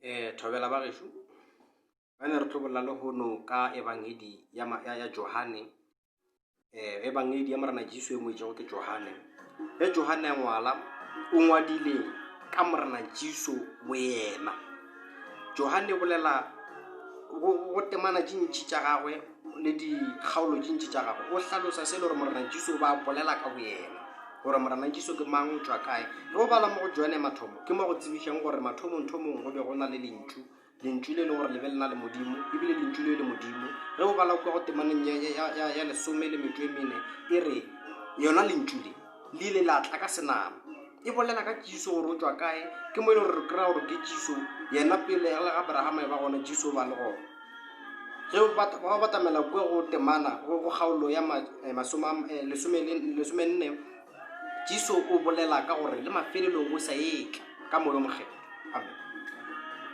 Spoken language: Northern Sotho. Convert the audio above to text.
Eh, thobela ba gešo ba ne re tlo bolela lehono ka ebangedi ya, ya, ya johane eh, ebangedi ya morena jesu e ngwetšego ke johane ge johane a ngwala o ngwadile ka morena jesu boyena johane bolela go, go temana tše ntši tša gagwe le dikgaolo tše ntši tša gagwe o hlalosa se e le gore morena jesu ba bolela ka boyena gore Morena Jesu ke mang, o tšwa kae. Ge o bala mo go Johane mathomo, ke mo go tsebišang gore mathomong-thomong go be go na le Lentšu, Lentšu le e leng gore le be le na le Modimo, ebile Lentšu le le Modimo. Ge o bala kua go temaneng ya, ya, ya, ya lesome le metšo e mene, e re yona Lentšu le le ile la tla ka senama. E bolela ka Jesu gore o tšwa kae, ke mo e le gore re kry-a gore ke Jesu yena pele le ga Abrahama e ba gona, Jesu o ba le gona. Ge o batamela kua go temana, go kgaolo ya eh, eh, lesomenne, Jesu o bolela ka gore le mafelelong o sa etla ka moyo mokgethwa. Amen.